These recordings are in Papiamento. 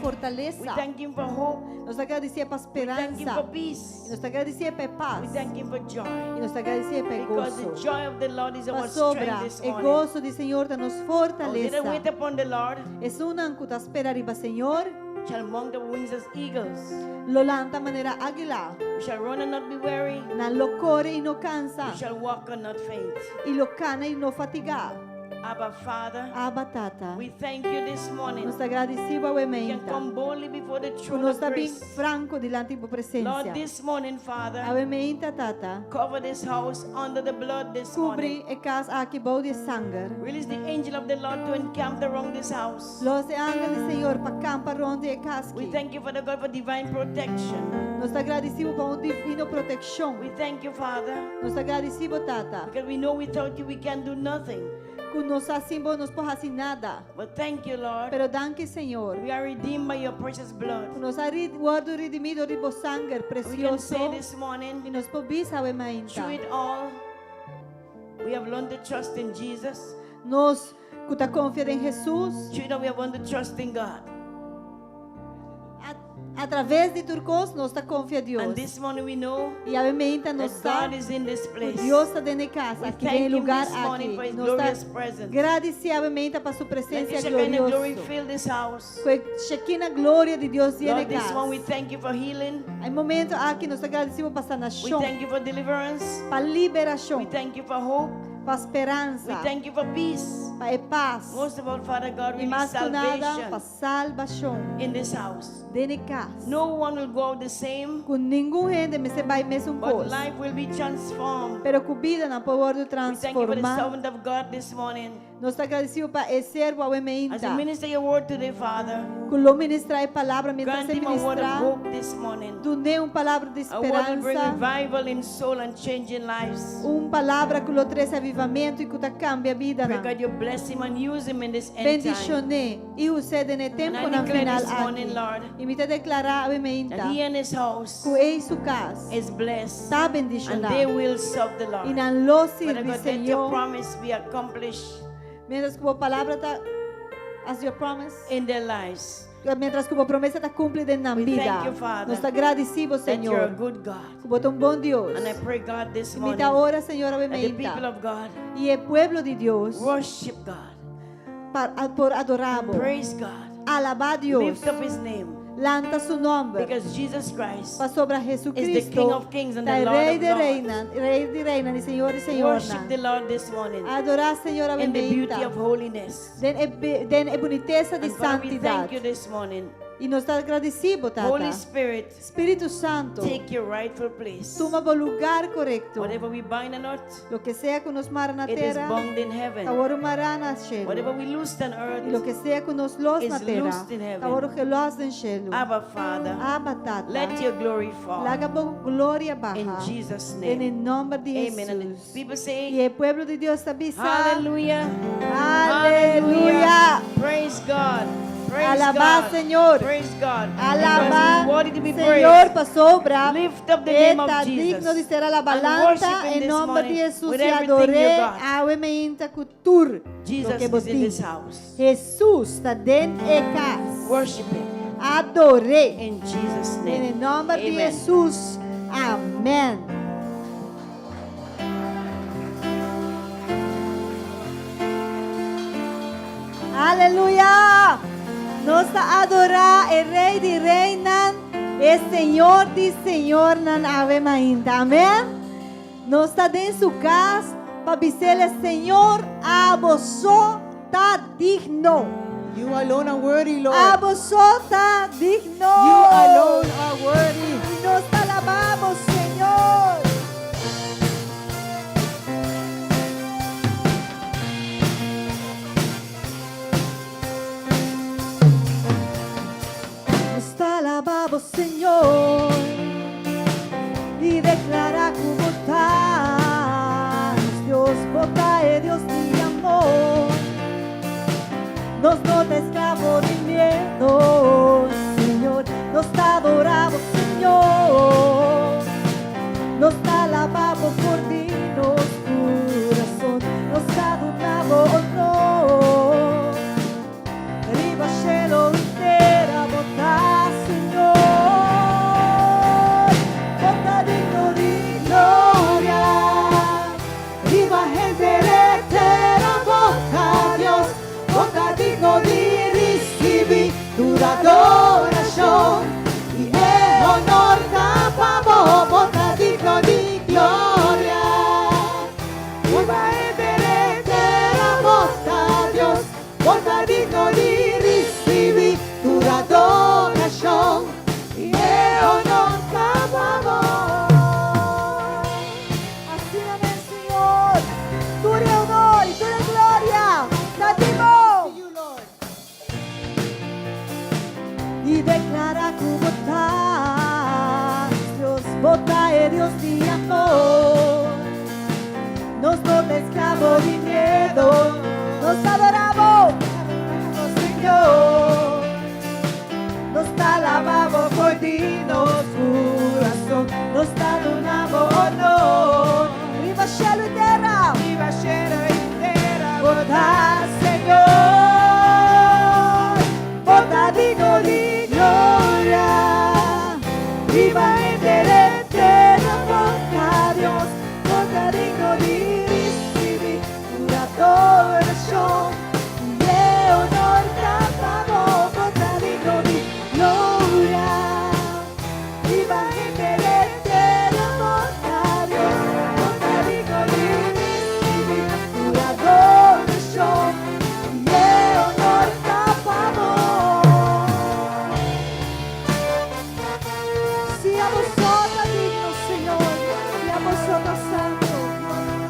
We fortalesa. thank Him for hope. Nos ta gradisié pa We thank Him speransa. for peace. I nos ta gradisié pa e We pas. thank Him for joy. I nos ta gradisié pa e Because the goso. joy of the Lord is our Pasobra strength this e morning. goso di Señor ta nos Oh, they that fortalesa. wait upon the Lord Esunnan ku ta spera riba Señor shall mount up wings as eagles. lo lanta manera águila. We shall run and not be weary. Nan lo kore i no We kansa. shall walk and not faint. I lo kana i no fatigá. Abba, Father, Abba Tata, we thank you this morning. nos ta gradisí bo We can mainta. come boldly before the Ku throne nos of ta bin grace. franko dilanti bo Lord, presensia. this morning, Father, Awe mainta Tata, cover this house under the blood this morning. kubri e kas aki bou di sanger. Release the angel of the Lord to encamp around this house. Los e angel di Señor pa kampa rònt di e kas We aki. thank you, Father God, for divine protection. Nos ta gradisí bo pa un divino protekshon. We thank you, Father, Nos ta gradisí bo, Tata, because we know without you we can do nothing. ku nos sa sin bo no por hasi nada. But thank you, Lord. Pero danki, Señor. We are redeemed by your precious blood. Ku nos a wòrdu redimí dor di bo sanger We can say presioso. this morning, I nos por bisa awe mainta. through it all, we have learned to trust in Jesus. Nos ku ta konfia den Hesus. Through it all, we have learned to trust in God. A, atraves di tur kos nos ta konfia And Dios. this morning we know I awe mainta nos that sa God is in this place. Dios ta den e kas, We aki den thank Him lugar this morning aki. for His Nos ta glorious presence. gradisí awe mainta pa su Let the presensia Shekinah glory glorioso. fill this house. Ku e Shekinah gloria di Dios yena Lord, this kas. one we thank you for healing. E momento aki nos ta gradisí bo pa We sanashon, thank you for deliverance. pa liberashon, We thank you for hope. pa We speransa, thank you for peace. pa e pas. Most of all, Father God, I we mas need ku nada, pa salvation salbashon in this house. den e kas. No one will go out the same, Ku ningun hende mester bai mesun but kos. life will be transformed. Pero ku bidanan por wòrdu We thank you for the transformá. servant of God this morning. Nos ta gradisí pa e servo awe As you mainta. minister your word today, Father, Ku lo ministrá e palabra mientras grant e him a word of ministrá. hope this morning. Dun'é un palabra di A word will bring speransa. revival in soul and changing lives. Un palabra ku lo trese avivamentu i ku ta kambia Pray bidanan. God you bless him and use him in this end time. Bendishon'é i us'é den e And I temponan declare final this morning, aki. Lord, I mi ta deklará awe mainta that he and his house ku e i su kas is blessed ta and bendishoná. they will serve the I Lord. nan lo Father sirbi God, let your Señor. promise be accomplished Mientras ku bo palabra ta as your promise. in their lives. Mientras ku bo promesa ta kumpli den nan We bida. thank you, Father, Nos ta gradisí bo, That you're a Señor. good God. Ku bo ta un bon Dios. And I pray, God, this I mi morning ta ora, Señor, that the people awe mainta. of God I e pueblo di Dios worship God, pa, por adorá bo. praise God, Alabá Dios. lift up his name. Lanta su nòmber. Because Jesus Christ Pasobra is the Jesucristo King of Kings and ta the e Lord Rei of di Lords. Reinan, Rei di Reinan i Señor di Worship the Señornan. Lord this morning Adorá Señor in the beauty awe mainta. of holiness. Den e, be- den e bunitesa di And Father, we santidat. thank you this morning. I nos ta gradisí bo, Holy Tata. Spirit, Spiritu Santu, take your rightful place. tuma bo lugá korekto. Whatever we bind on earth, Loke sea ku nos mara na it is tera, bound in heaven. ta wòrdu mará na shelu. Whatever we loose on I earth, loke sea ku nos los is na tera, loosed in heaven. ta wòrdu gelòs den shelu. Abba, Father, Abba, Tata, let your glory fall. laga bo gloria In baha. Jesus' Den name. nòmber di Amen. And Hesus. people say, I e pueblo di Dios ta bisa. Hallelujah. Aleluya. Praise God. Praise Alabá God. Señor. Praise God. Alabá Because he's worthy to be Señor praised. pasobra. Lift up the name of E ta Jesus. digno di ser alabá. And worship Lanta him e this nòmber di morning Hesus with i everything you ador'é got. awe mainta ku tur Jesus loke bo is in tin. this house. Hesus ta den e kas. Worship him Ador'é. in Jesus' Den name. nòmber di Amen. Hesus. Amèn. Aleluya! Nos ta adorá e Rei di Reinan, e Señor di Señornan awe mainta. Amèn? Nos ta den su kas pa bis'El, Señor, abo so ta digno. You alone are worthy, Lord. Abo so ta digno. You alone are worthy. I nos ta alabá bo, Señor. Nos ta alabá bo, Señor, i deklará ku bo ta Dios, bo ta e Dios di amor. Nos no ta esklabo di miedu, Señor. Nos ta adorá bo, Señor. Nos ta alabá bo for di nos kurason. Nos ta duna bo honor. Riba shelu i tera bo ta. Bo ta e Dios di amor. Nos no ta esclavo di miedo. Nos ta adora Bo, Señor. Nos ta alaba Bo for di nos curason. Nos ta duna Bo honor. Riba cielo y tera. Riba cielo y tera. Bo ta Señor. Bo ta digno di gloria. Riba henter e tera bo ta Dios. Bo ta digno di recibi tur adoracion. Y honor ta pa bo. Bo ta digno di gloria. Riba henter e tera bo ta Dios. Bo ta digno di recibi tur adoracion. Y honor ta pa bo. Si abo ta digno, Señor, si abo ta santo.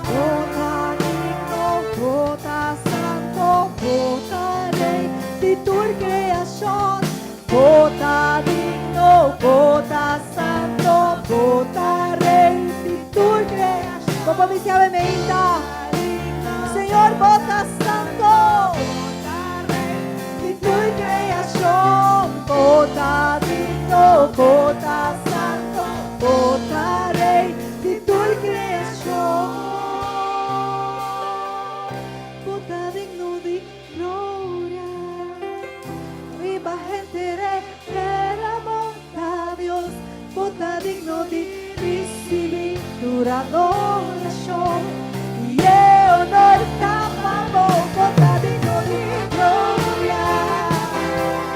Bo ta digno, bo ta santo, bo ta Rey di tur creacion. Bo ta digno, bo ta santo, bo ta Rey di tur creacion. Como mi sabe me inta. Señor, bo ta santo. Di tur creacion, bo ta digno, bo ta santo, bo ta Rey di tur creacion. Bo ta digno di gloria. Riba henter e tera bo ta Dios, bo ta digno di recibi tur adoracion. Y honor ta pa bo, bo ta digno di gloria.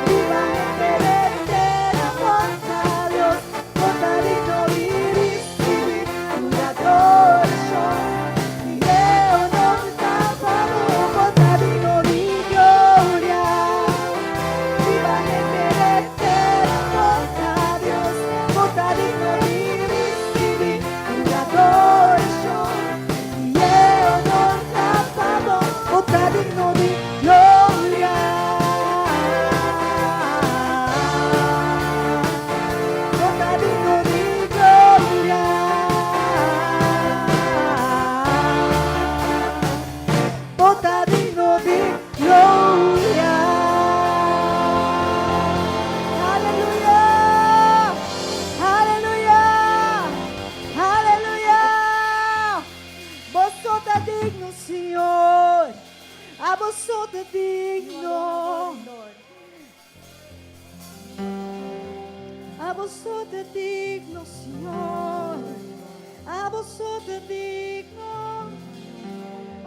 Riba henter e tera bo ta Dios, bo ta digno di recibi tur adoracion. Y honor ta pa bo, bo ta digno di gloria. Riba henter e tera bo ta Dios, bo ta digno di recibi tur adoracion. Y honor ta pa bo, bo ta digno di gloria. Bo ta digno di gloria. Bo ta digno di gloria. Aleluya! Aleluya! Aleluya! Bo ta digno, Señor. Abo ta digno. Lord. Abo ta digno, Señor. Abo ta digno.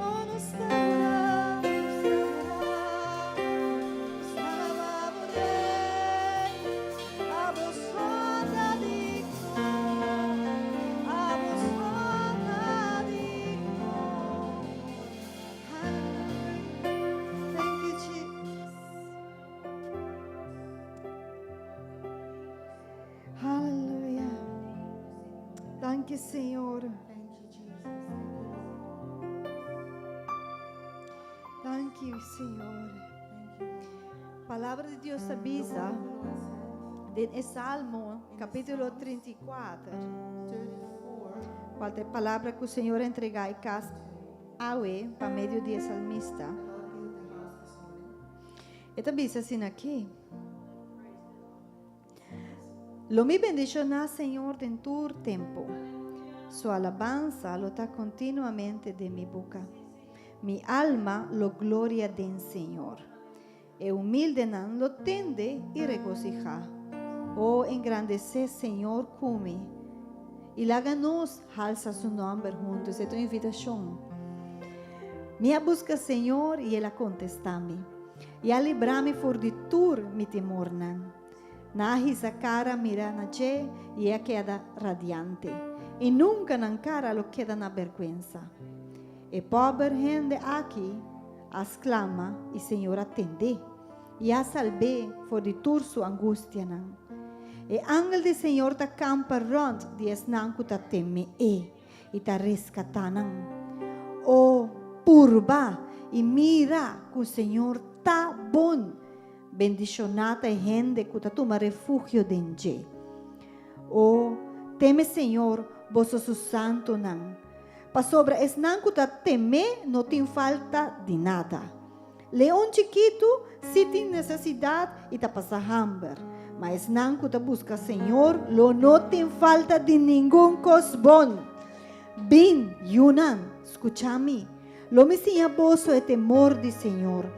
Oh, nos ta adora, nos ta adora. Nos ta alaba, Rey. Abo ta digno. Abo ta digno. Hallelujah. Thank you, Jesus. Hallelujah. Thank you, Señor. Thank you, Jesus. Thank you, Lord. Thank you, Señor. Thank you, Lord. Palabra di Dios The ta bisa word of the Lord says den Salmo capítulo 34. 34, Cual ta e palabra cu Señor a entrega e cas awe pa medio di salmista. the Lord gave the house this morning. E ta bisa asina aki. Lo mi bendiciona Señor den tur tempo. Su alabansa lo ta continuamente den mi boca. Mi alma lo gloria den Señor. E humildenan lo tende y regocija. O engrandece Señor cu mi. Y laga nos halsa su nomber hunto. Esey ta un invitacion. Mi a busca Señor y El a contesta mi. Y a libra mi for di tur mi temornan. Nan a hisa cara mira na dje y a keda radiante. Y nunca nan cara lo keda na berguensa. E pober hende aki a sclama y Señor a tende. Y a salb'e for di tur su angustianan. E angel di Señor ta campa rond di esnan cu ta teme e y ta rescata nan. O purba y mira cu Señor ta bon. Bendiciona ta e hende cu ta tuma refugio den dje. O Teme Señor, boso su santunan, pasobra esnan ku ta tem'é no tin falta di nada. Leon chikitu sí tin nesesidat i ta pasa hamber, ma esnan ku ta buska Señor lo no tin falta di ningun kos bon. Bin, yunan, skucha mi, lo mi siña boso e temor di Señor.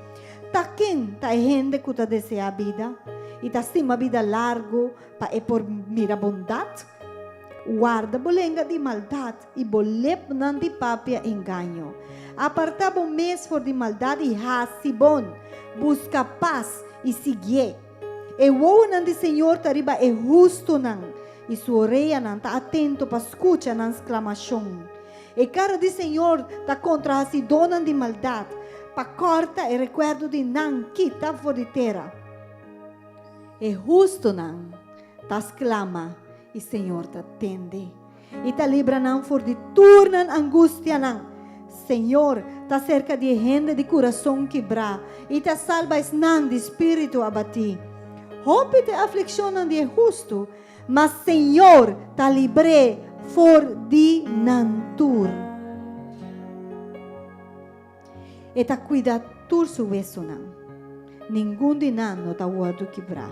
Ta ken ta e hende ku ta deseá bida i ta stima bida largu pa e por mira bondat? Warda bo lenga di maldat i bo lepnan di papia engaño. Apartá bo mes for di maldat i hasi bon, buska pas i siguié. E wowonan di Señor ta riba e hustunan, i su oreanan ta atento pa skucha nan sklamashon. E kara di Señor ta kontra hasidónan di maldat, pa kòrta e rekuerdo di nan kita for di tera. E hustunan ta sklama i Señor ta tende i ta libra nan for di tur nan angustianan. Señor ta serka di e hende di kurason kibrá i ta salba esnan di spiritu abatí. Hopi ta e aflikshonnan di e hustu, ma Señor ta libr'é for di nan tur. E ta kuida tur su wesonan. Ningun di nan no ta wòrdu kibrá.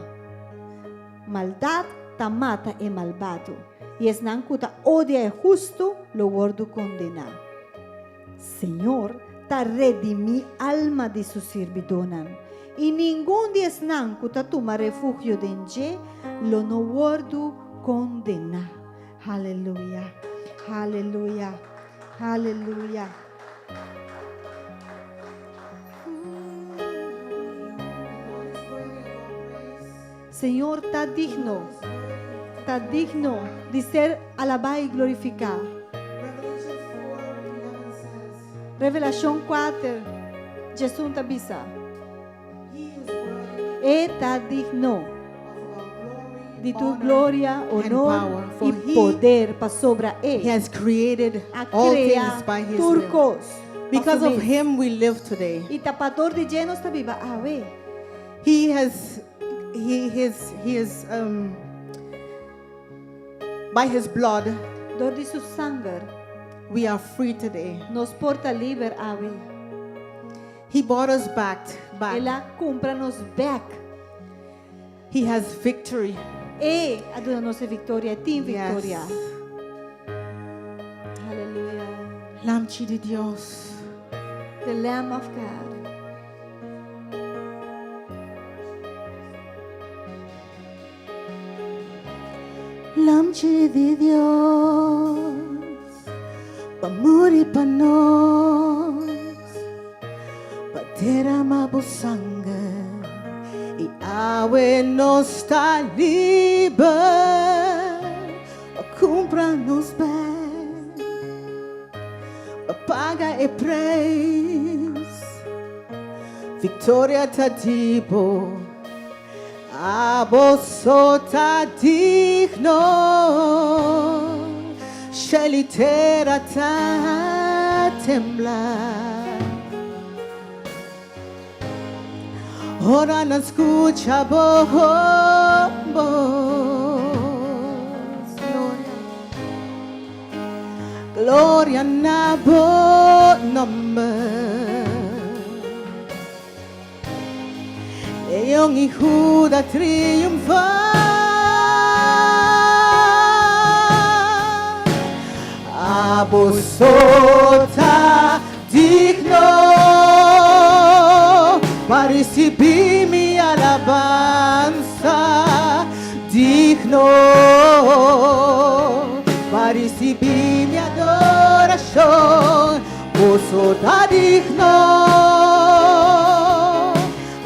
Maldat ta mata e malbado, i esnan ku ta odia e hustu lo wòrdu kondená. Señor ta redimí alma di su sirbidónan, i ningun di esnan ku ta tuma refugio den dje lo no wòrdu kondená. Haleluya! Haleluya! Haleluya! Señor ta digno, ta digno di ser alabá i glorificá. Revelacion 4, Jesús ta bisa, E ta digno di tur gloria, honor i poder, pasobra E a krea tur kos pa su mes. I ta pa dor di dje nos ta biba awe. Dor di su sanger nos por ta liber awe. He bought us back, back. El a kumpra nos bèk. He has victory. E a duna nos e viktoria, e tin viktoria. Yes. Haleluya. Lamchi di Dios. The Lamb of God. Lamchi di Dios, pa muri pa nos, pa derama bo sanger, i awe nos ta liber, pa kumpra nos bek, pa paga e preis, viktoria ta di bo. Abo so ta digno, shel i tera ta tembla. Ora nan skucha bo bos. Gloria, gloria na bo nomber. Leon i Huda triunfá. Abo so ta digno pa risibí mi alabansa, digno pa risibí mi adorashon. Boso ta digno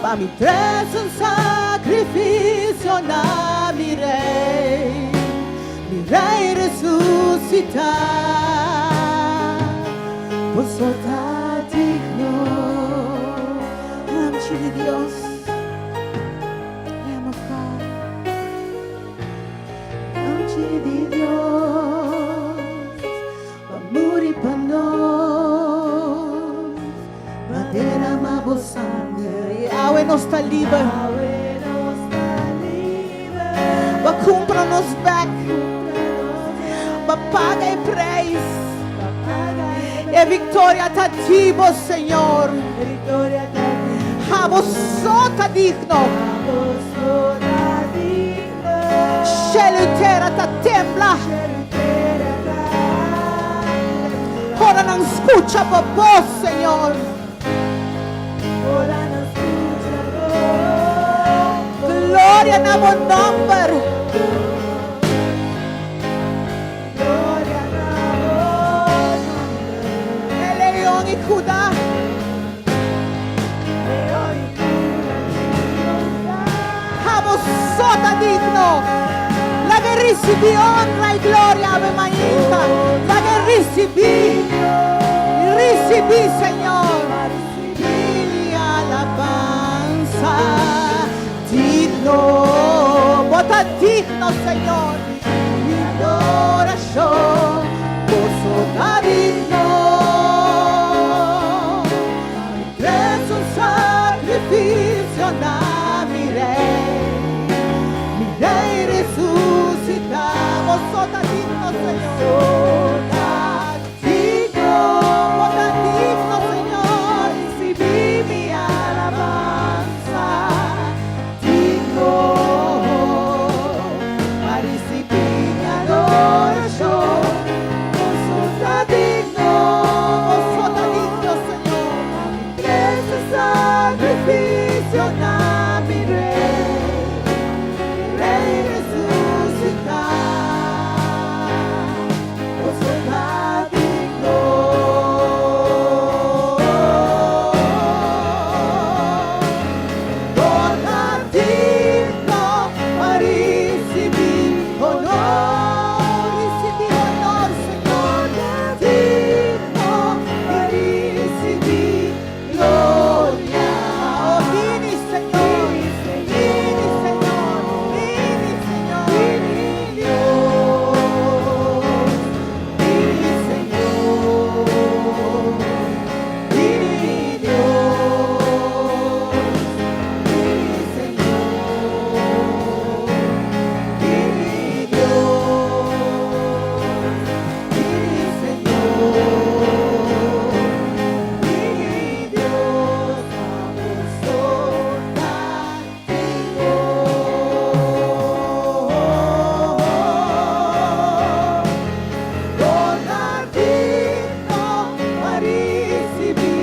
pa mi trese un sakrifisio na mi Rei, mi Rei resusitá. Boso ta digno, Lamchi di Dios, Lamb of God. Lamchi di Dios. Pa muri pa nos, pa derama bo sanger. I awe nos ta liber. Pa kumpra nos bek. B'a paga e prijs. E victoria ta di Bo, Señor. Abo so ta digno. Shelu i tera ta tembla. Ora nan skucha bo bos, Señor. Gloria na bo nomber. E Leon i Judá. Abo so ta digno. Laga e risibí honra i gloria, Ave Mainta. Laga e risibí, risibí, Señor. Mi alabansa. Digno, bo ta digno, Señor. Mi adorashon, bo so ta digno. Mi trese un sakrifisio na mi Rei, mi Rei resusitá. Bo so ta digno, Señor. Digno, bo ta digno, Señor. Risibí mi alabansa. Digno, pa risibí mi adorashon. Bo so ta digno, bo so ta digno, Señor. Trese sakrifisio na mi Rei, Rei resusitá. Bo so ta digno. Bo ta digno pa risibí honor, risibí honor, Señor. Digno pa risibí gloria. Oh, bini, Señor, bini, Señor, bini, Señor, bini, Dios, bini, Señor, bini, Dios, bini, Señor, bini, Dios, bini, Señor, bini, Dios, abo so ta digno. Bo ta digno pa risibí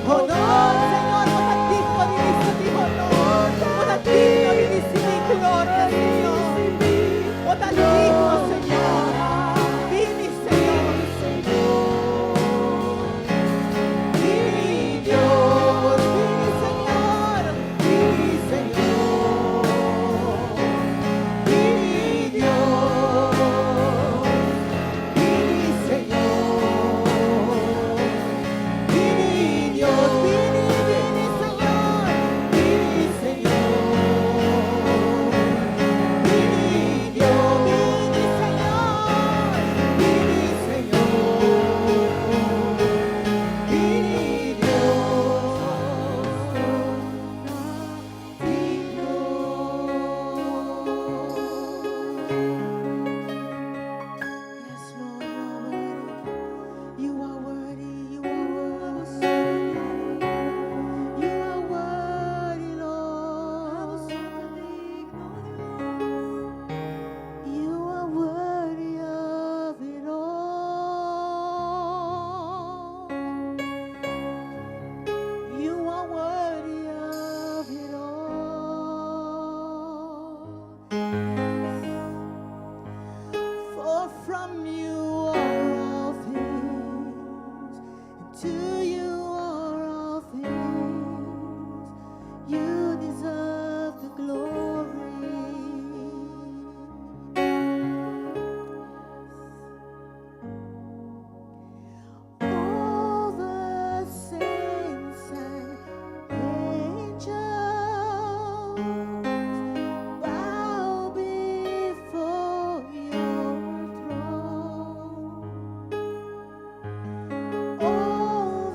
honor, Señor, bo ta digno di risibí honor, bo ta digno di risibí gloria, Señor. Bo ta digno, Señor. Bini, Señor. Bini, Dios, bini, Señor, bini, Señor, bini, Dios, bini, Señor, bini, Dios, bini, bini, Señor, bini, Señor, bini, Dios, bini, Señor, bini, Señor, bini, Dios. Digno. Yes, Lord, you are worthy. You are worthy. You are worthy. You are worthy, Lord. You are worthy of it all. You are worthy of it all. For from you are all things, and to you are all things. You deserve the glory. All the saints and angels bow before your throne. All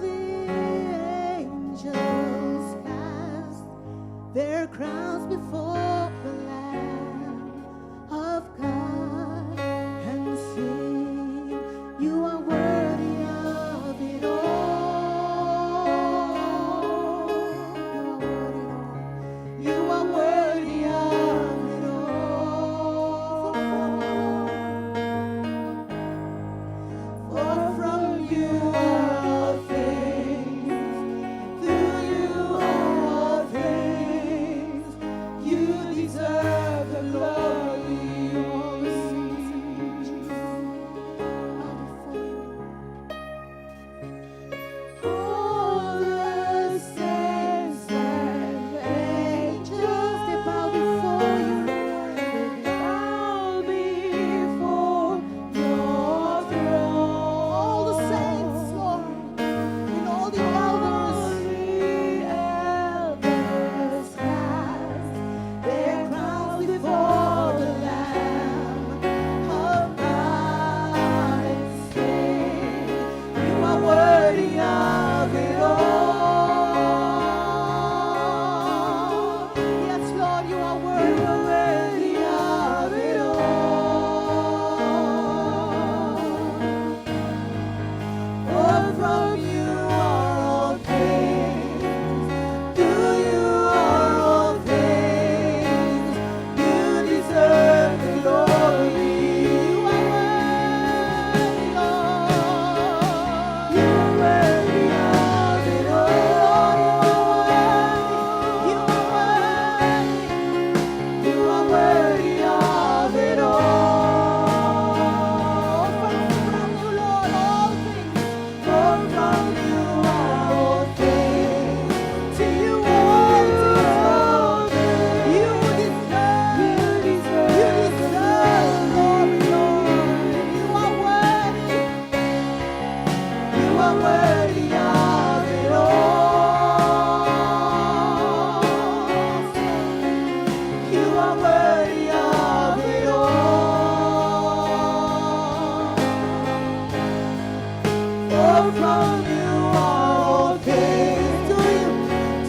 For from you are all things.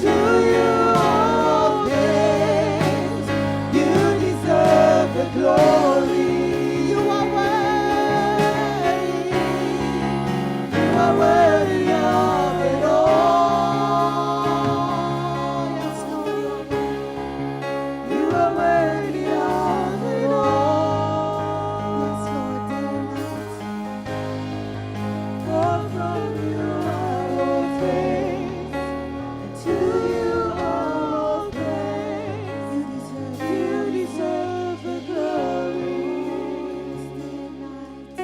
To you are all things. You deserve the glory. You are worthy. You are worthy of it all. Yes, Lord, you are worthy. You are worthy of it all. Yes, Lord, day and night. For from you are all things, and to you are all things. You deserve You deserve the glory. day and night.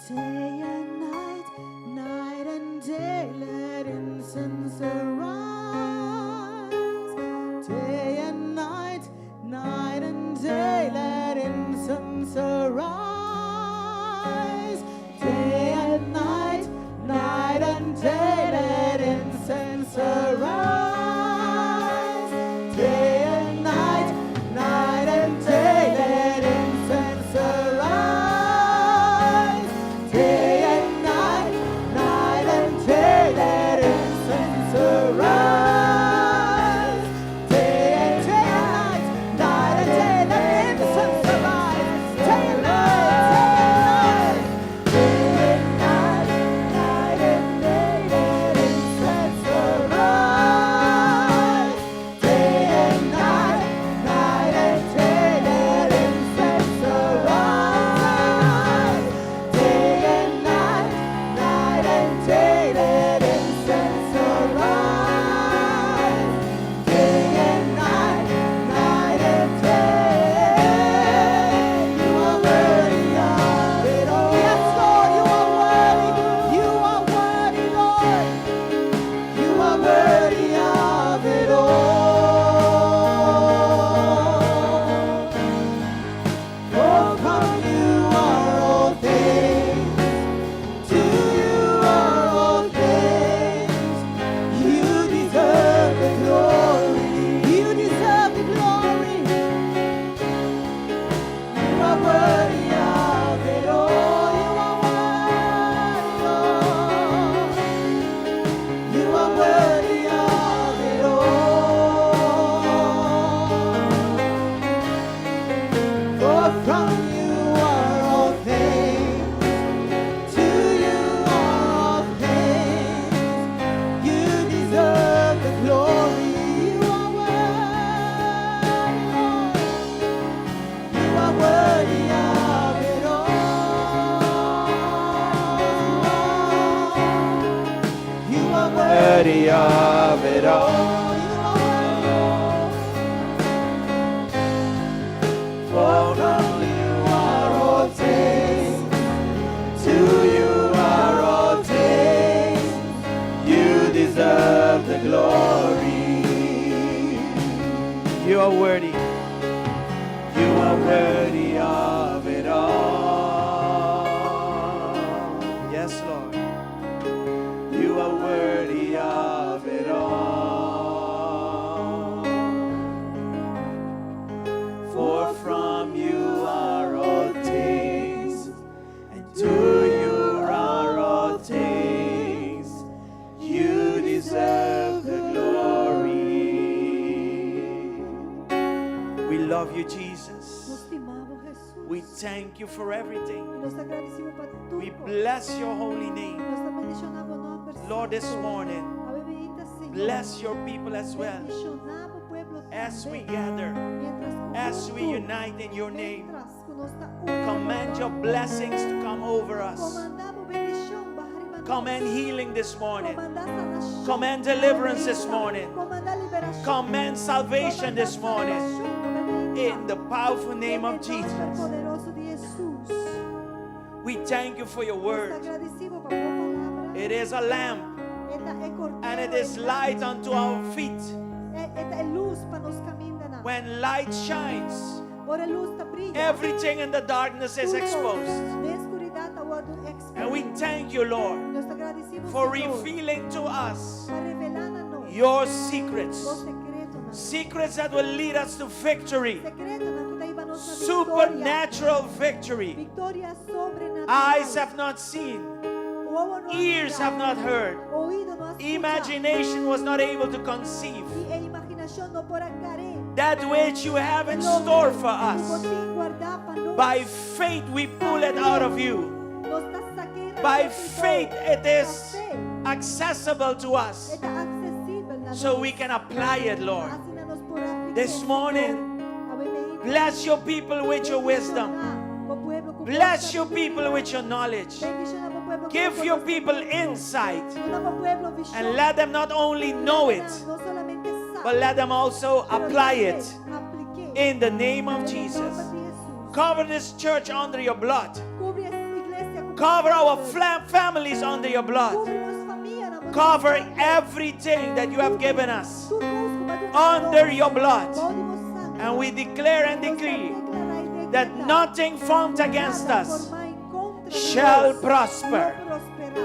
Day and night, night and day, let incense arise. Day and night, night and day, let incense arise. Day and night, night and day, let incense arise. Day and night, night and day, let incense arise. Day and night, night and day, let incense arise. Day and night, night and day, let incense arise. Day and night, day and night, night and day, let incense arise. Day and night, night and day, let incense arise. Day and night, night and day, let incense arise. Day and night, night and day, you are worthy of it all. Yes, Lord, you are worthy. You are worthy, Lord. You are worthy of it all. For from you are all things, to you are all things. You deserve the glory. You deserve the glory. You are worthy of it all. You are worthy, Lord. You are worthy of it all. For from you are all things, to you are all things. You deserve the glory. You are worthy, Lord. You are worthy of it all. You are Worthy of it all. You are worthy. For from you are all things, to you are all things. You deserve the glory. You are worthy. You are worthy of it all. Yes, Lord. You are worthy of it all. For from you are all things, and to you are all things. You deserve the glory. We love you, Nos Jesus. stima bo, Jesus. We thank you for everything. I nos ta gradisí bo pa tur. We bless your holy name. Nos ta bendishoná bo nòmber. Lord, this Santo. morning, Awe mainta, Señor. bless your people as well Bendishoná bo pueblo as we tambe. gather, Mientras as we huntu, unite in your name. Mientras ku nos ta uni Command your blessings to come over us. Komandá bo bendishon baha riba nos. Command healing this morning. Komandá sanashon. Command deliverance this morning. Komandá liberashon. Command salvation this morning. In the powerful name of Jesus. Poderoso di Jesus. We thank you for your word. Nos ta gradisí bo pa bo palabra. It is a lamp E ta e kordero. and it is light unto our feet. E ta lus pa nos kamindanan. When light shines, Ora lus ta briya. everything in the darkness is Tur exposed. Den skuridat ta wòrdu eksponé. And we thank you, Lord, Nos ta gradisí bo, for Señor, revealing to us pa revelá na nos your secrets. Bo sekretonan. Secrets that will lead us to victory. Sekretonan ku ta hiba nos nos na viktoria. Supernatural victory. Viktoria sobrenatural. Eyes have not seen, Wowo no a ears mira, have not heard, Oido no a skucha. imagination was not able to conceive I e imaginashon no por a kar'é. that which you have in store for Ku bo us. tin guardá pa nos. By faith, we pull it out of you. Nos ta sak'é By faith, it is Pa fe, accessible to us e ta aksesibel na so nos. we can apply it, Lord. Asina nos por aplik'é, This Señor. morning, Awe mainta, Bless your people with your wisdom. Bendishoná bo pueblo ku bo Bless your sabiduria. people with your knowledge. Bendishoná bo pueblo ku Give bo your people konosementu. insight Duna bo pueblo vishon. and let them not only know it, No solamente sa, but let them also pero apply tambe it aplik'é. in the name of Den Jesus. nòmber di Jesus. Cover this church under your blood. Kubri e iglesia ku Cover our sanger. families under your blood. Kubri nos famia na bo Cover sanger. everything that you have given us Tur kos ku bo a duna under nos. your blood. Bou di bo sanger. And we declare and Nos ta decree deklará i that dekretá. nothing formed against Nada us formá en kontra di shall nos prosper. lo prosperá.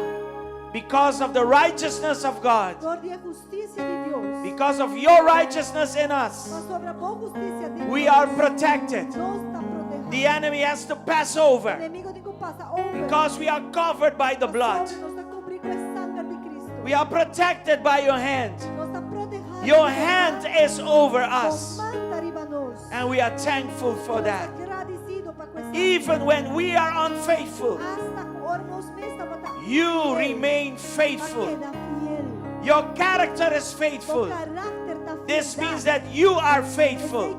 because of the righteousness of God, Dor di e hustisia di Dios. because of your righteousness in us, Pasobra bo hustisia den we nos. are protected. Nos ta protehá. The enemy has to pass over Enemigu tin ku pasa over. because we are covered by the blood. Pasobra nos ta kubrí ku e sanger di Kristu. We are protected by your hand. Nos ta protehá. Your hand is over us, Bo man ta riba nos. and we are thankful for Nos that. ta gradisido pa esaki. Even when we are unfaithful, Asta ora nos mes tabata you infiel, remain bo a faithful. keda fiel. Your character is Bo faithful. karakter ta This fiel. means that you are faithful.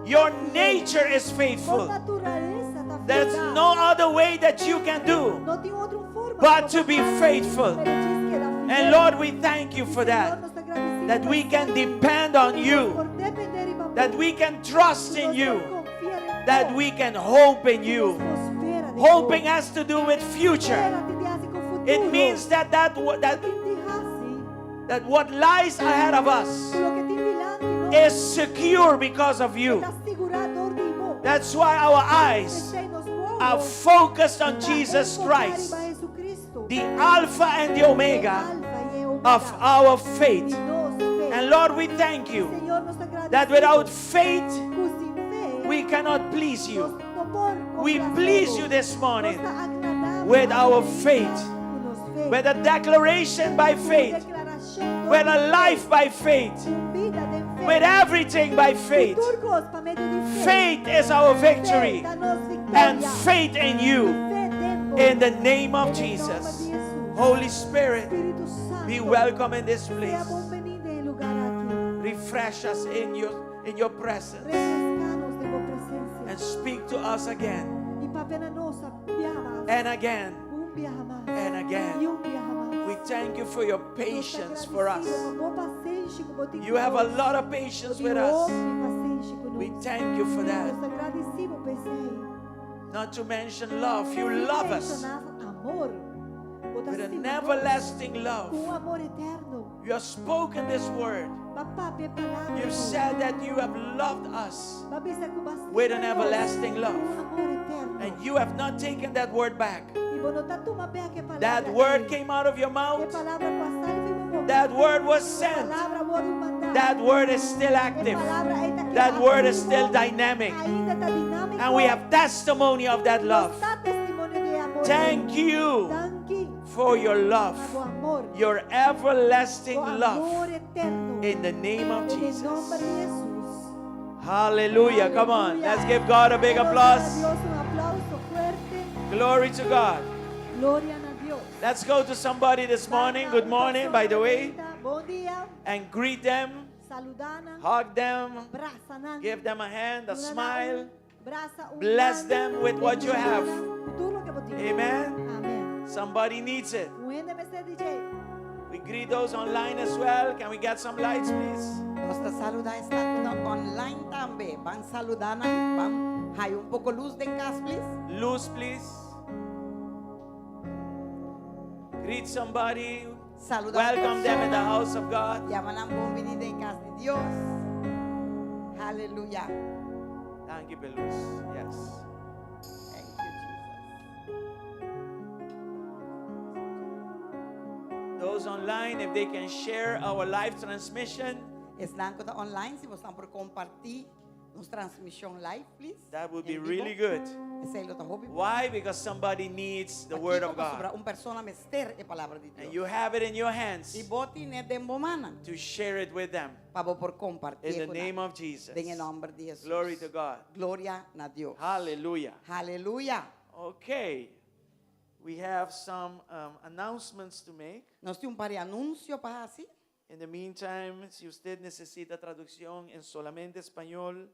Your nature is Bo faithful. naturalesa ta fiel. There's no other way that you can do No tin otro forma but to be faithful. Pero djis keda fiel. And Lord, we thank you for that. That we can depend on you, that we can trust in you, that we can hope in you. Hoping has to do with future. It means that that that that what lies ahead of us is secure because of you. That's why our eyes are focused on Jesus Christ, the Alpha and the Omega of our faith. And Lord, we thank you that without faith we cannot please you. We please you this morning with our faith, with a declaration by faith, with a life by faith, with everything by faith. Faith is our victory, and faith in you, in the name of Jesus. Holy Spirit, be welcome in this place. Refresh us in your presence and speak to us again and again and again. We thank you for your patience for us. You have a lot of patience with us. We thank you for that. Not to mention love. You love us with an everlasting love. Un amor eterno. You have spoken this word. You've said that you have loved us with an everlasting love. And you have not taken that word back. That word came out of your mouth. That word was sent. That word is still active. That word is still dynamic. And we have testimony of that love. Thank you for your love, your everlasting love. In the name of Jesus. Hallelujah. Come on. Let's give God a big applause. Glory to God. Gloria na Dios. Let's go to somebody this morning. Good morning, by the way. Bon dia. And greet them, Saludá nan. hug them, Brasa nan. give them a hand, a smile. Brasa un Bless man. them with what you have. Tur loke bo tin. Amen. Amèn. Somebody needs it. Un hende mester di dje. We greet those online as well. Can we get some lights, please? Nos ta saludá esnan online tambe. Ban saludá nan. Ban haya un poko lus den kas, please. Luz, please. Greet somebody. Saludá Welcome them in the house of God. Yama nan bon biní den kas di Dios. Aleluya. Thank you, Belus. Yes. Thank you, Jesus. Those online, if they can share our live transmission, Esnan ku ta online, si boso por kompartí Nos transmishon live, please. That would be En bibo. Really good. Esei lo ta hopi. Why? Because somebody needs the Word of Pasobra God. un persona mester e palabra di And Dios. you have it in your hands I bo tin'é den bo mannan to share it with them. Pa bo por kompartí In the ku nan. name of Jesus. Den e nòmber di Jesus. Glory to God. Gloria na Dios. Hallelujah. Aleluya. Okay. We have some announcements to make. Nos tin un par di anunsio pa hasi. In the meantime, si usted necesita traducción en solamente español,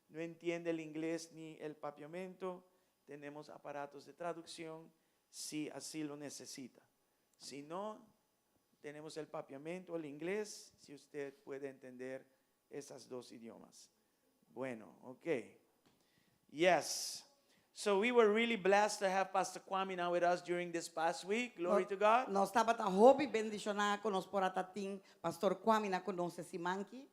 no entiende el inglés ni el papiamento, tenemos aparatos de traducción si así lo necesita. Si no, tenemos el papiamento o el inglés, si usted puede entender esas dos idiomas. Bueno, ok. Yes. So we were really blessed to have Pastor Kwame now with us during this past week. Glory to God. Nos tabata hopi bendishoná ku nos por a tin Pastor Kwame na ku nos e siman aki.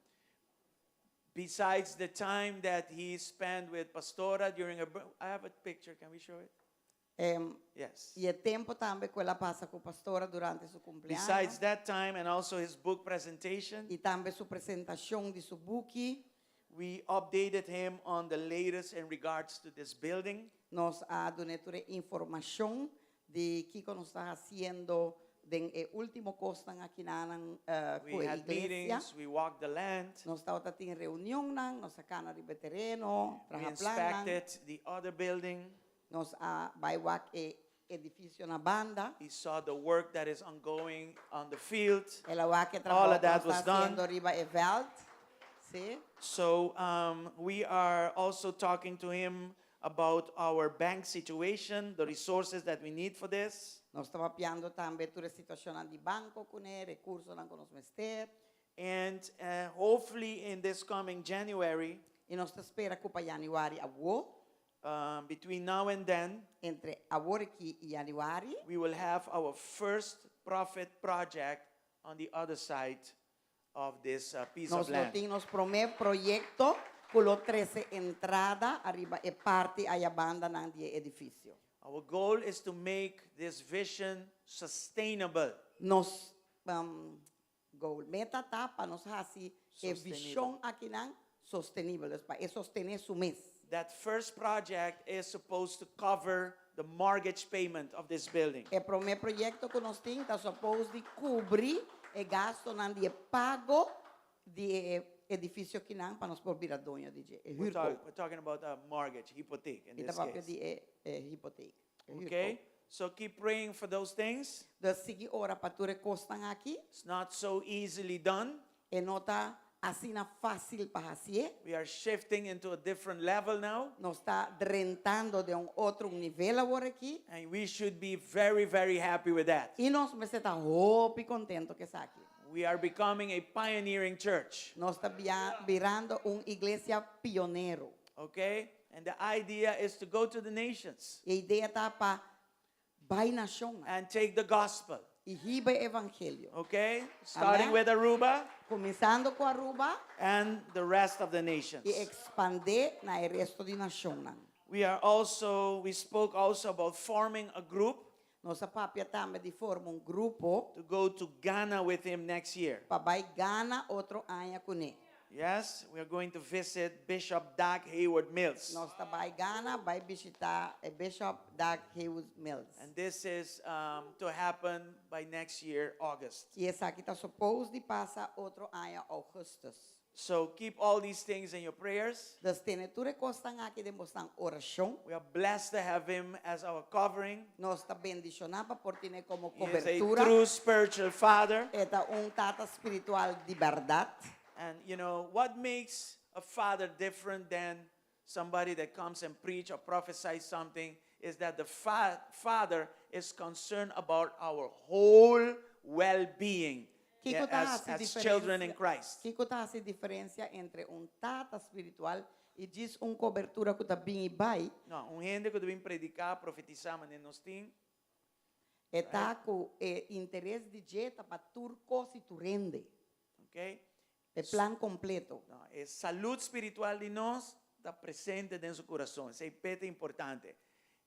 Besides the time that he spent with Pastora during a, I have a picture. Can we show it? Yes. I e tempu tambe ku el a pasa ku Pastora durante su kumpleaños. Besides that time and also his book presentation, I tambe su presentashon di su buki. We updated him on the latest in regards to this building. Nos a dun'é tur informashon di kiko nos ta hasiendo den e último kosnan akinan We ku e had iglesia. Meetings, we walked the land, Nos tabatin reunionnan, nos a kana riba e tereno, we traha plannan. inspected the other building. Nos a bai wak e edifisio na banda. He saw the work that is ongoing on the field. El a wak e All trabou of that ku nos was ta done. hasiendo riba e veld. Sí. So we are also talking to him about our bank situation, the resources that we need for this. Nos ta papiando tambe tur e situashonnan di banko kuné, rekursonan ku nos mester. And hopefully in this coming January, I nos ta spera ku pa yanüari awor, between now and then, entre awor aki i yanüari, we will have our first profit project on the other side of this piece nos of lo land. tin nos promé proyekto ku lo trese entrada ariba e parti aya bandanan di e edifisio. Our goal is to make this vision sustainable. Nos um, goal meta ta pa nos hasi e Sostenibel. vishon akinan sostenibel, dus pa e sostené su mes. That first project is supposed to cover the mortgage payment of this building. E promé proyekto ku nos tin ta supposed di kubri e gastonan di e pago di e edifisio akinan pa nos por bira doño di dje, e We're, huurkoop. we're talking about a mortgage, hypotheek in I ta this papia case. di e, e hipotek. E huurkoop. Okay? So keep praying for those things. Dus sigui ora pa tur e kosnan aki. It's not so easily done. E no ta asina fásil pa hasié. We are shifting into a different level now. Nos ta drentando den un otro nivel awor aki. And we should be very, very happy with that. I nos mester ta hopi kontentu ku esaki. We are becoming a pioneering church. Nos ta birando un iglesia pionero. Okay? And the idea is to go to the nations E idea ta pa bai nashonnan and take the gospel. I hiba e evangelio. Okay? Starting Amen. with Aruba Kuminsando ku Aruba and the rest of the nations. i ekspandé na e resto di nashonnan. We spoke also about forming a group Nos a papia tambe di forma un grupo to go to Ghana with him next year. pa bai Ghana otro aña kuné. Yes, we are going to visit Bishop Dag Heward Mills. Nos ta bai Ghana, bai bishitá e Bishop Dag Heward Mills. And this is to happen by next year, August. I esaki ta supposed di pasa otro aña ougùstùs. So keep all these things in your prayers. Dus tene tur e kosnan aki den bosnan orashon. We are blessed to have him as our covering. Nos ta bendishoná pa por tin'é komo He is a kobertura. true spiritual father. E ta un tata spiritual di bèrdat. And what makes a father different than somebody that comes and preach or prophesies something is that the father is concerned about our whole well-being, Kiko yeah, ta as, hasi as children in diferensia? Christ. Kiko ta hasi diferensia entre un tata spiritual i djis un kobertura ku ta bin i bai? No, un hende ku ta bin prediká, profetisá, manera nos tin. E ta ku e interes di dje ta pa tur kos i tur hende. Okay? E plan kompleto. No, e salú spiritual di nos ta presente den su kurason. Esei ta importante.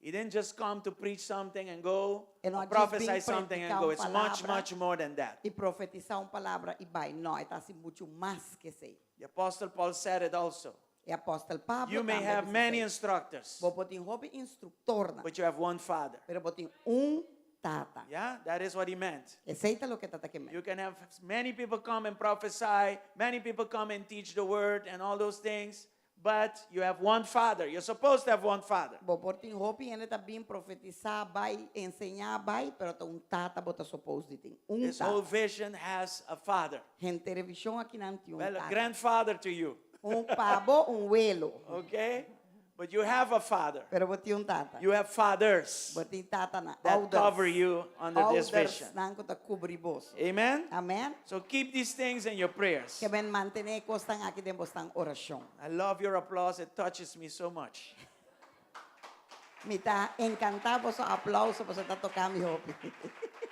He didn't just come to preach something and go, E no or a djis prophesy bin something and prediká go. un It's much, palabra much more than that. i profetisá un palabra i bai. No, e ta hasi muchu mas ku esei. The Apostle Paul said it also. E apòstel Pablo You may tambe a have bisa many esei. instructors, Bo por tin hopi instruktornan, but you have one father. pero bo tin un Tata. Yeah, that is what he meant. Esei ta loke e ta ke men. You can have many people come and prophesy, many people come and teach the word and all those things, but you have one father. You're supposed to have one father. Bo por tin hopi hende ta bin profetisá bai, enseñá bai, pero ta un tata bo ta supposed di tin. Un This whole tata. vision has a father. Henter e vishon akinan tin un Well, a tata. grandfather to you. Un pa bo, un welo. Okay? But you have a father. Pero bo tin un tata. You have fathers Bo tin tatanan, that ouders. cover you under this Ouders vision. nan ku ta kubri boso. Amen? Amen. So keep these things in your prayers. Ke men mantené e kosnan aki den bosnan orashon. I love your applause. It touches me so much. Mi ta enkantá boso aplauso pasobra ta toká mi hopi.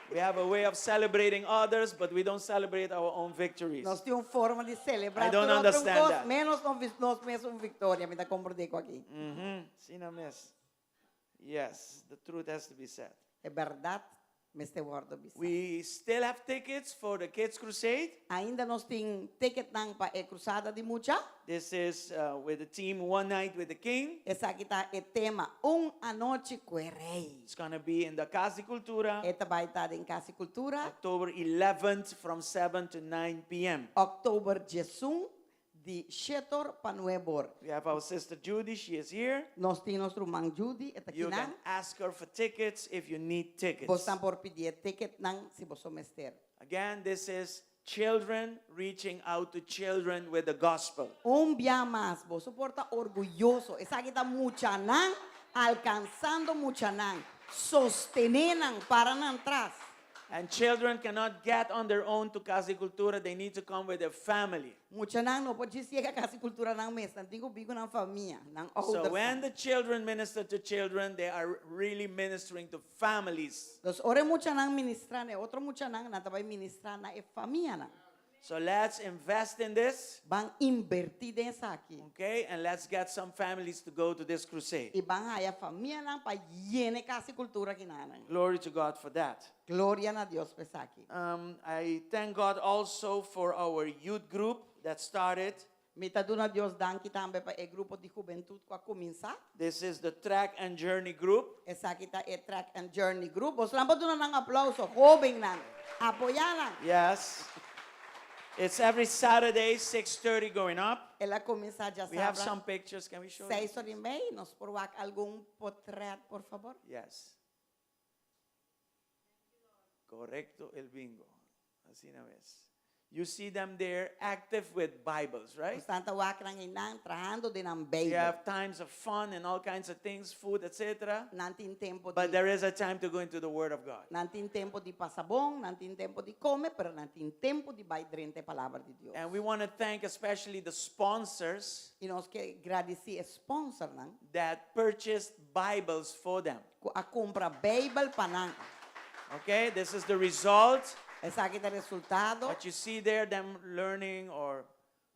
We have a way of celebrating others, but we don't celebrate our own victories. Nos tin un forma di selebrá I don't tur otro un understand kos, that. ménos nos mes un viktoria. Mi ta komprendé ku aki. Asina mes. Yes, the truth has to be said. E bèrdat mester wòrdu bisá. We still have tickets for the Kids Crusade. Ainda nos tin ticketnan pa e Crusada di Mucha. This is uh, with the team One Night with the King. Esaki ta e tema Un Anochi ku e Rei. It's going to be in the Casa di Cultura, E ta bai ta den Casa di Cultura, October 11th from 7 to 9 p.m. Òktober diesun di shetor pa nuebor. We have our sister Judy, she is here. Nos tin nos ruman Judy, e ta You kinan. can ask her for tickets if you need tickets. Bosnan por pidi e ticketnan si boso mester. Again, this is children reaching out to children with the gospel. Un bia mas, boso por ta orguyoso. Esaki ta muchanan alkansando muchanan. Sostené nan, para nan tras. And children cannot get on their own to Casa di Cultura, they need to come with their family. Muchanan no por djis yega Casa di Cultura nan mes, nan tin ku bin ku nan famia, nan So when oudersnan. the children minister to children, they are really ministering to families. Dos ora e muchanan ministrá na e otro muchanan, nan ta bai ministrá na e famianan. So let's invest in this. Ban invertí den esaki. Okay, and let's get some families to go to this crusade. I ban haya famianan pa yena e Kas di Kultura kinanan. Glory to God for that. Gloria na Dios pa esaki. Um, I thank God also for our youth group that started. Mi ta duna Dios danki tambe pa e grupo di hubentut ku a kuminsá. This is the Track and Journey group. Esaki ta e Track and Journey group. Boso nan por duna nan aplauso, hóbennan. Apoyá nan. Yes. It's every Saturday, 6.30 going up. El a kuminsá We have djasabra some pictures. Can we show them? seis ora i mei. Nos por wak algun potrèt, por fabor? Yes. Correcto el bingo. Asina mes. You see them there active with Bibles, right? Boso ta wak nan einan trahando den nan They Beibel. have times of fun and all kinds of things, food, etc. Nan tin tempo But di there is a time to go into the Word of God. nan tin tempo di pasa bon, nan tin tempo di kome, pero nan tin tempo di bai drenta e Palabra di Dios. And we want to thank especially the sponsors I nos ke gradisí e sponsornan that purchased Bibles for them. ku a kumpra Beibel pa nan. Okay, this is the result. Esaki ta resultado. What you see there, them learning or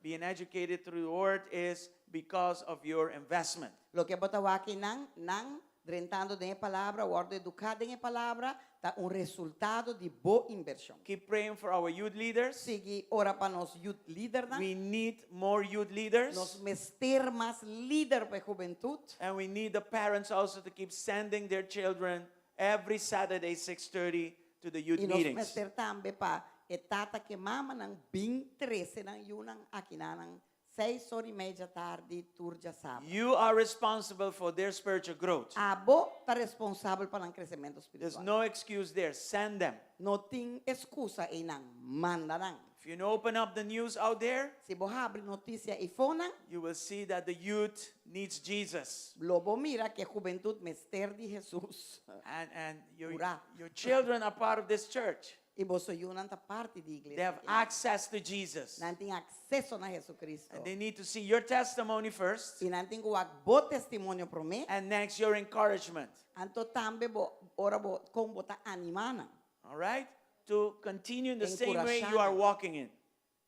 being educated through the word is because of your investment. Loke bo ta wak nan, nan drentando den e palabra, wòrdu eduká den e palabra, ta un resultado di bo invershon. Keep praying for our youth leaders. Sigui ora pa nos youth leadernan. We need more youth leaders. Nos mester mas lider pa e hubentut. And we need the parents also to keep sending their children every Saturday 6:30 to the youth I nos meetings. mester tambe pa e tata ku mamanan bin trese nan yunan akinanan seis ora i media djatardi tur djasabra. You are responsible for their spiritual growth. Abo ta responsabel pa nan kresementu There's spiritual. no excuse there. Send them. No tin excusa einan, manda nan. If you open up the news out there, Si bo habri notisia eifonan, you will see that the youth needs Jesus. lo bo mira ku e hubentut mester di Hesus. And, and your, Purá. your children are part of this church. I boso yunan ta parti di They iglesia have aki. access to Jesus. Nan tin akseso na Jesucristo. And they need to see your testimony first I nan tin ku wak bo testimonio promé. and next your encouragement. Anto tambe bo ora bo kon bo ta animá nan. All right? To continue in the same way Enkurashá you are nan. walking in.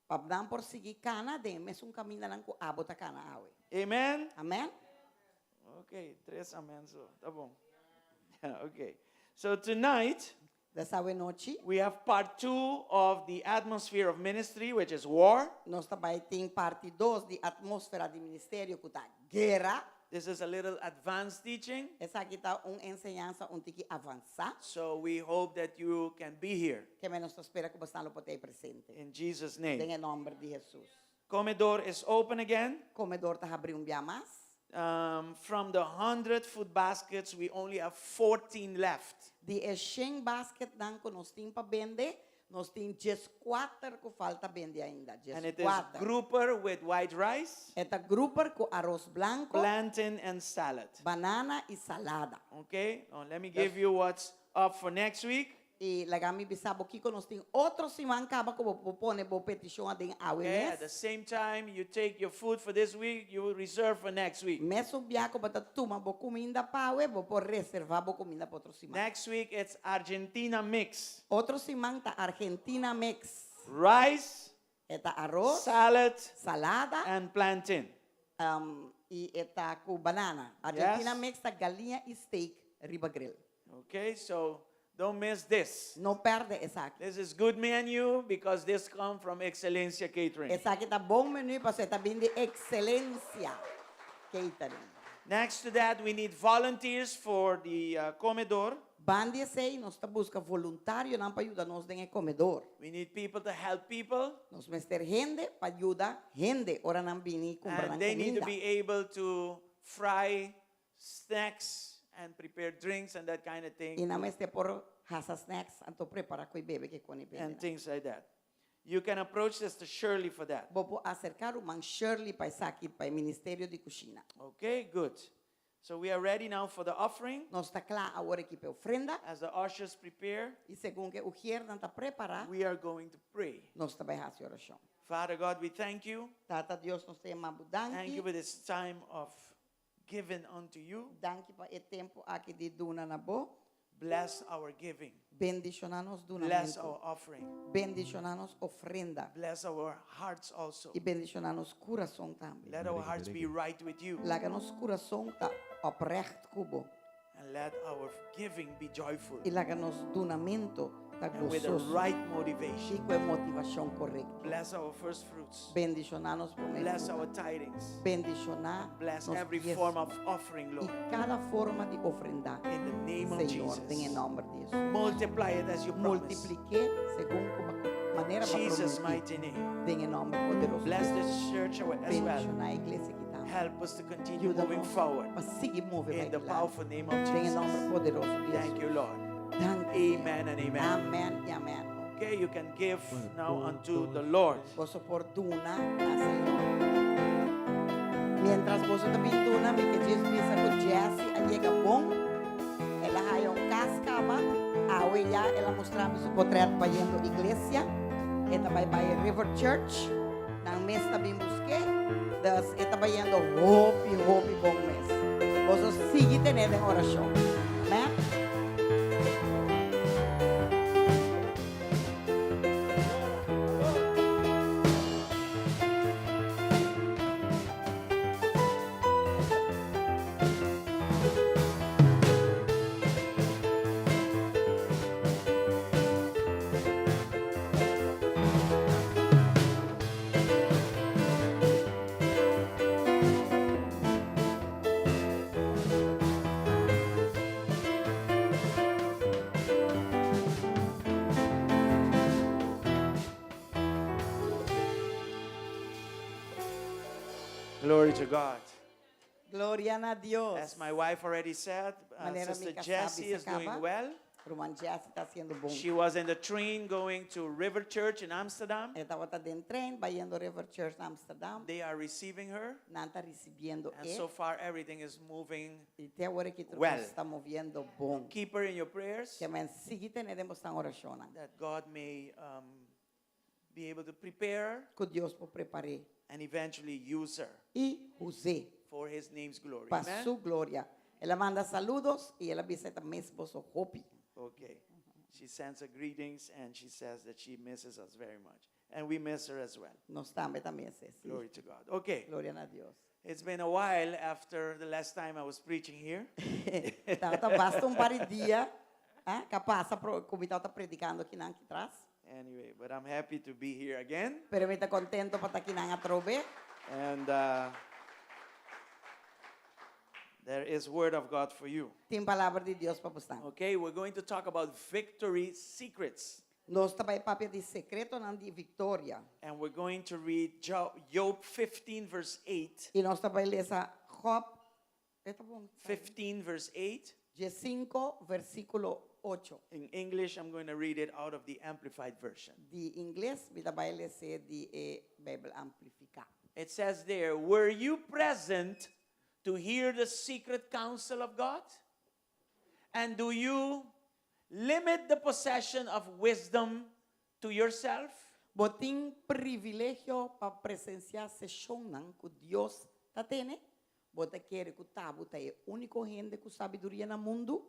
Pa nan por sigui kana den e mesun kamindanan ku abo ta kana awe. Amen? Amen? Okay, tres amen so. Tá bom. Okay. So tonight, Djawe nochi. We have part two of the atmosphere of ministry, which is war. Nos tambe tin parti 2 di atmósfera di ministerio ku ta guera. This is a little advanced teaching, Esaki ta un enseñansa un tiki avansá. so we hope that you can be here. Ke men nos ta spera ku boso por ta presente. In Jesus' Den name. nòmber di Hesus. Komedor is open again. Komedor ta habrí un biaha mas. From the 100 food baskets, we only have 14 left. Di e 100 basket nan ku nos tin pa bende, nos tin 14 ku falta bende ainda. And it is 14. grouper with white rice, E ta grouper ku aros blanku, plantain, and salad. banana i salada. Okay, now let me give you what's up for next week. I laga mi bisa bo kiko nos tin otro siman kaba ku bo por pone bo petishon aden awe Okay, at the mes. same time you take your food for this week, you will reserve for next week. Mesun biaha ku bo ta tuma bo kuminda pa awe, bo por reservá bo kuminda pa otro siman. Next week it's Argentina mix. Otro siman ta Argentina mix. Rice, E ta aros, salad, salada and plantain. I e ta ku banana. Argentina Yes. mix ta galiña i steak riba grill. Okay, so don't miss this. No pèrdè esaki. This is good menu because this come from Excelencia Catering. Esaki ta bon menú pasobra e ta bin di Excelencia Catering. Next to that, we need volunteers for the comedor. Banda di esei nos ta buska voluntarionan pa yuda nos den e komedor. We need people to help people. Nos mester hende pa yuda hende ora nan bini kumpra And nan they need to kuminda. be able to fry snacks and prepare drinks and that kind of thing. I nan mester por hasa snacks anto prepara koi bebe ke koni bebe. And things like that. You can approach Sister Shirley for that. Bo por aserká ruman Shirley pa esaki pa e ministerio di kushina. Okay, good. So we are ready now for the offering. Nos ta kla awor aki pa e ofrenda. As the ushers prepare, I segun ku e ujiernan ta prepará, we are going to pray. nos ta bai hasi orashon. Father God, we thank you. Tata Dios, nos ta yama bo Thank danki. you for this time of giving unto you. Danki pa e tempu aki di duna na bo. Bless our giving. Bendishoná nos Bless dunamentu. our offering. Bendishoná nos ofrenda. Bless our hearts also. I bendishoná nos kurason tambe. Let our hearts be right with you. Laga nos kurason ta oprecht ku bo. And let our giving be joyful. I laga nos dunamentu ta And with the gososo. right I motivation. ku e motivashon korekto. Bless our first fruits. Bendishoná nos promé Bless fruta. our tidings. Bendishoná Bless nos every diesmo. form of offering, Lord. I kada forma di ofrenda. In the name of Señor, den e Jesus. nòmber di Hesus. Multiply it as you promise. Multipliké segun ku manera bo a Jesus' promití. mighty name. Den e nòmber poderoso di Bless Hesus. this church as well. Bendishoná e iglesia aki tambe. Help us to continue Yuda moving nos forward. pa sigui move In bai the dilanti. powerful name of Den e Jesus. nòmber poderoso di Thank you, Hesus. Lord. Danki, Señor. Amen and amen. Amen i amen. Okay, you can give now unto the Lord. Boso por duna na Señor. Mientras boso ta bin duna, mi ke djis bisa ku Jessie a yega bon. El a haya un kas kaba. Awe ya el a mustra mi su potret bayendo iglesia. E ta bai bai River Church. Nan mes ta bin busk'é. Dus e ta bayendo hopi, hopi bon mes. Boso sigui ten'é den orashon. Amen. Glory to God. Gloria na Dios. As my wife already said, Manera mi Sister kasá Jessie bisa is doing kaba. well. Ruman Jessie ta hasiendo bon. She was in the train going to River Church in Amsterdam. E tabata den trein bayendo River Church na Amsterdam. They are receiving her. Nan ta risibiendo And e. so far, everything is moving. I te awor aki tur well. kos ta moviendo bon. Keep her in your prayers Ke men sigui ten'é den boso orashonnan. that God may um, be able to prepare her Ku Dios por prepar'é. and eventually use her I us'é. for his name's glory. Pa Amen? su gloria. El a manda saludos i el a bisa e ta miss boso hopi. Okay. She sends her greetings and she says that she misses us very much. And we miss her as well. Nos tambe ta miss e, sí. Glory to God. Okay. Gloria na Dios. It's been a while after the last time I was preaching here. Tabata basta un par di dia. Ah, ku a pasa ku mi tabata predikando akinan aki tras. Anyway, but I'm happy to be here again. Pero mi ta kontentu pa ta akinan atrobe. And there is word of God for you. Tin palabra di Dios pa boso. Okay, we're going to talk about victory secrets. Nos ta bai papia di sekretonan di viktoria. And we're going to read Job 15, verse 8. I nos ta bai lesa Job, ta bon? 15, verse 8. 15, versíkulo 8. In English, I'm going to read it out of the Amplified Version. Di ingles, mi ta bai les'é di e Beibel Amplifiká. It says there, "Were you present to hear the secret counsel of God? And do you limit the possession of wisdom to yourself?" Bo tin privilegio pa presensiá seshonnan ku Dios ta tene? Bo ta kere ku t'abo ta e úniko hende ku sabiduria na mundu?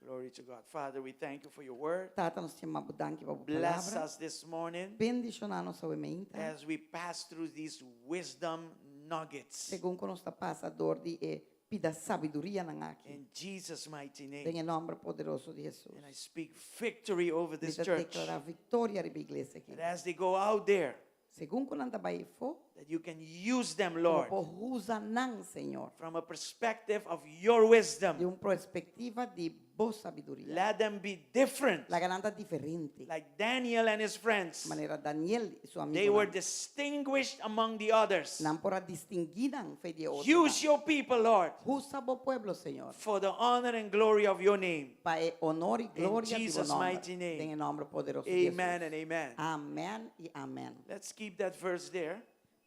Glory to God. Father, we thank you for your word. Tata, nos ta yama bo danki pa bo Bless palabra. us this morning Bendishoná nos awe mainta. As we pass through these wisdom nuggets. Segun ku nos ta pasa dor di e pida sabidurianan aki. In Jesus' mighty name. Den e nòmber poderoso di Hesus. And I speak victory over Mi this ta church. deklará viktoria riba e iglesia aki. That as they go out there, Segun ku nan ta bai afó, that you can use them, ku Lord, bo por usa nan, Señor. From a perspective of your wisdom. Di un perspektiva di bo sabiduria. Let them be different, Laga nan ta diferente. Like Daniel and his friends. Manera Daniel i su They were amigunan. Distinguished among the others. Nan por a distinguí nan for di e Use otronan. your people, Lord, Usa bo pueblo, Señor. For the honor and glory of your name. Pa e honor i In gloria di bo Jesus' nòmber. mighty name. Den e nòmber poderoso di Amen Hesus. and amen. Amèn i amèn. Let's keep that verse there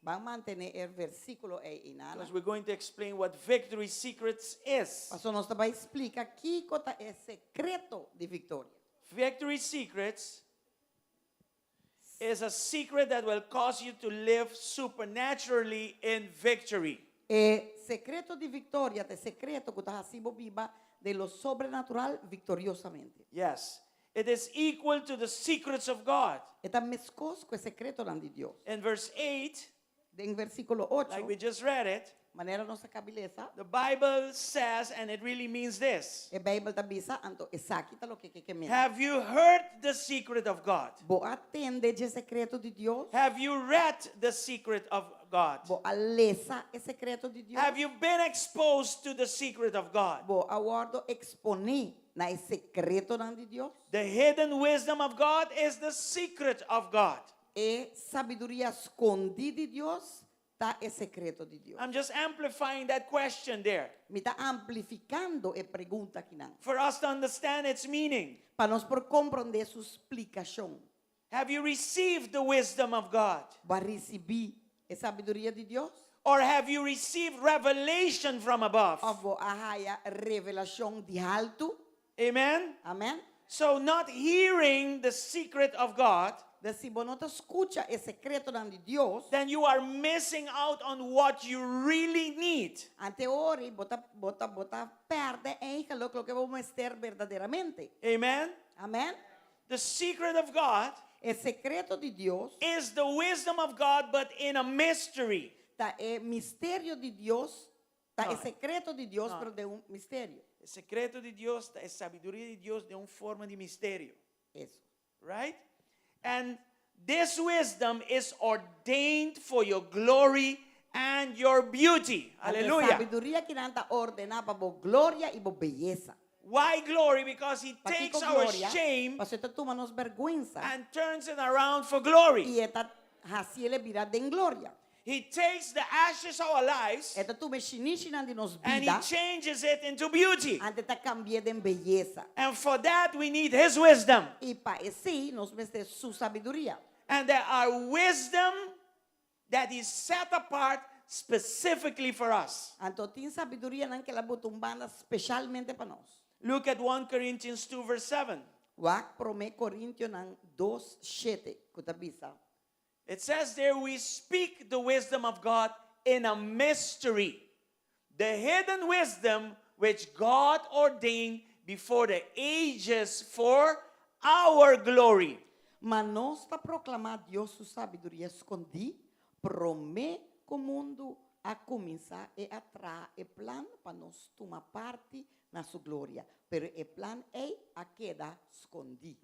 Ban mantené e versíkulo ei einan. Because we're going to explain what victory secrets is. Paso nos ta bai splika kiko ta e sekreto di viktoria. Victory secrets is a secret that will cause you to live supernaturally in victory. E sekreto di viktoria ta e sekreto ku ta hasi bo biba den lo sobrenatural viktoriosamente. Yes, it is equal to the secrets of God. E ta meskos ku e sekretonan di Dios. In verse 8, Den versíkulo 8, like we just read it, manera nos a kaba di lesa, the Bible says, and it really means this: e Beibel ta bisa, anto esaki ta loke e ke men. Have you heard the secret of God? Bo a tende e sekreto di Dios? Have you read the secret of God? Bo a lesa e sekreto di Dios? Have you been exposed to the secret of God? Bo a wòrdu eksponé na e sekretonan di Dios? The hidden wisdom of God is the secret of God. E sabiduria skondí di Dios ta e sekreto di Dios. I'm just amplifying that question there Mi ta amplifikando e pregunta akinan. For us to understand its meaning. Pa nos por komprondé su splikashon. Have you received the wisdom of God? Bo a risibí e sabiduria di Dios? Or have you received revelation from above? Òf bo a haña revelashon di haltu? Amen? Amèn? So, not hearing the secret of God, Dus si bo no ta skucha e sekretonan di Dios, then you are missing out on what you really need. Anto ora bo ta bo ta bo ta pèrdè eigenlijk loke bo mester berdaderamente. Amen? Amèn? The secret of God E sekreto di Dios is the wisdom of God, but in a mystery. Ta e misterio di Dios, ta e No. sekreto di Dios, No. pero den un misterio. E sekreto di Dios ta e sabiduria di Dios den un forma di misterio. Eso. Right? And this wisdom is ordained for your glory and your beauty. Anto Hallelujah. sabiduria akinan ta ordená pa bo gloria i bo beyesa. Why glory? Because he Pakiko takes our gloria, shame pasobra e ta tuma nos bèrgwensa and turns it around for glory. i e ta hasié bira den gloria. He takes the ashes of our lives E ta tuma e shinishinan di nos and he bida changes it into beauty. anto e ta kambi'é den beyesa. And for that, we need his wisdom. I pa esei nos mester su sabiduria. And there are wisdom that is set apart specifically for us. Anto tin sabidurianan ku el a bota un banda spesialmente pa nos. Look at 1 Corinthians 2, verse 7. Wak promé Korintionan 2, 7, ku ta bisa. It says there, we speak the wisdom of God in a mystery, the hidden wisdom which God ordained before the ages for our glory. Ma nos ta proklamá Dios su sabiduria skondí, promé ku mundu a kuminsá e a traha e plan pa nos tuma parti na su gloria. Pero e plan ei a keda skondí.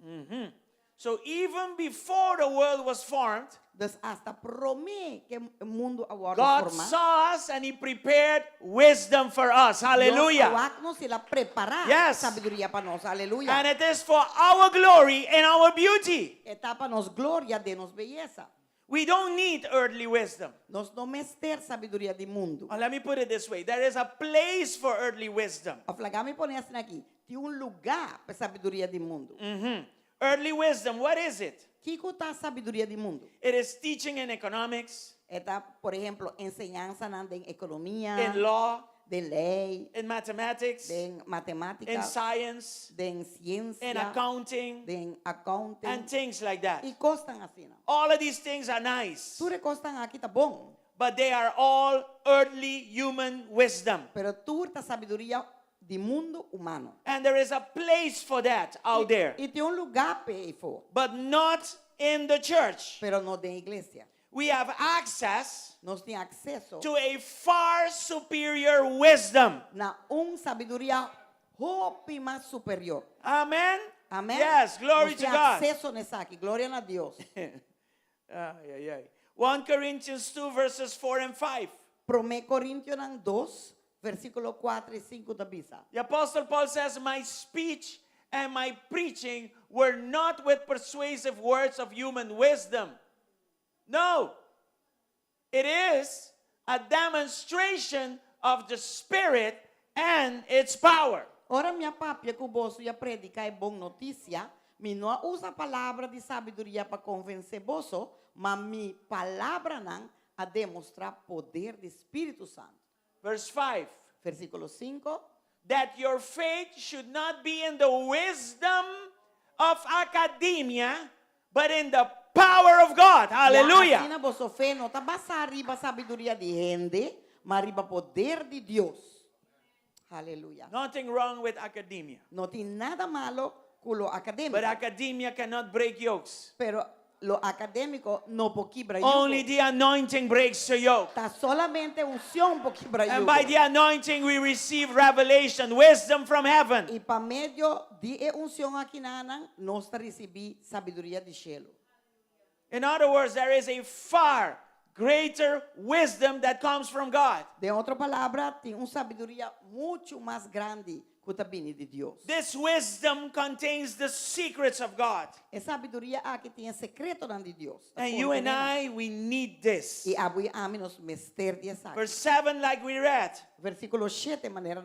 So even before the world was formed, Dus asta promé ku mundu a wòrdu God formá. saw us and He prepared wisdom for us. Hallelujah. Dios a wak nos i el a prepará sabiduria pa nos. Aleluya. And it is for our glory and our beauty. E ta pa nos gloria i nos beyesa. We don't need earthly wisdom. Nos no mester sabiduria di mundu. Or let me put it this way: there is a place for earthly wisdom. Òf laga mi pone asina aki, tin un lugá pa sabiduria di mundu. Earthly wisdom, what is it? Kiko ta sabiduria di mundu? It is teaching in economics, E ta, por ehèmpel, enseñansa den ekonomia, in law, den lei, in mathematics, den matemátika, in science, den siensia, in accounting, den accounting, and things like that. I kosnan asina. All of these things are nice, Tur e kosnan aki ta bon, but they are all earthly human wisdom. Pero tur ta sabiduria di mundu humano. And there is a place for that out there, I tin un lugá p'e afó, but not in the church. Pero no den iglesia. We have access Nos tin akseso to a far superior wisdom. Na un sabiduria hopi mas superior. Amen? Amèn? Yes, glory Nos to tin God. akseso na esaki. Gloria na Dios. Ay, ay, ay. 1 Corinthians 2, verses 4 and 5. 1 Korintionan 2, versíkulo 4 i 5 ta bisa. The Apostle Paul says, "My speech and my preaching were not with persuasive words of human wisdom." No, it is a demonstration of the Spirit and its power. Ora mi a papia ku boso i a prediká e bon notisia, mi no a usa palabra di sabiduria pa konvensé boso, ma mi palabranan a demostrá poder di Spiritu Santu. Verse 5. Versíkulo 5. That your faith should not be in the wisdom of academia, but in the power of God. Hallelujah. Asina boso fe no ta basá riba sabiduria di hende, ma riba poder di Dios. Aleluya. Nothing wrong with academia. No tin nada malu ku lo akadémiko. But academia cannot break yokes. Pero lo akadémiko no por kibra yugo. Only the anointing breaks the yoke. Ta solamente unshon por kibra And yugo. by the anointing we receive revelation, wisdom from heaven. I pa medio di e unshon akinan, nos ta risibí sabiduria di shelu. In other words, there is a far greater wisdom that comes from God. Den otro palabra, tin un sabiduria muchu mas grandi ku ta bini di Dios. This wisdom contains the secrets of God. E sabiduria aki tin sekretonan di Dios. And you and I, we need this. I abo i ami nos mester di esaki. Verse 7, like we read. Versíkulo 7, manera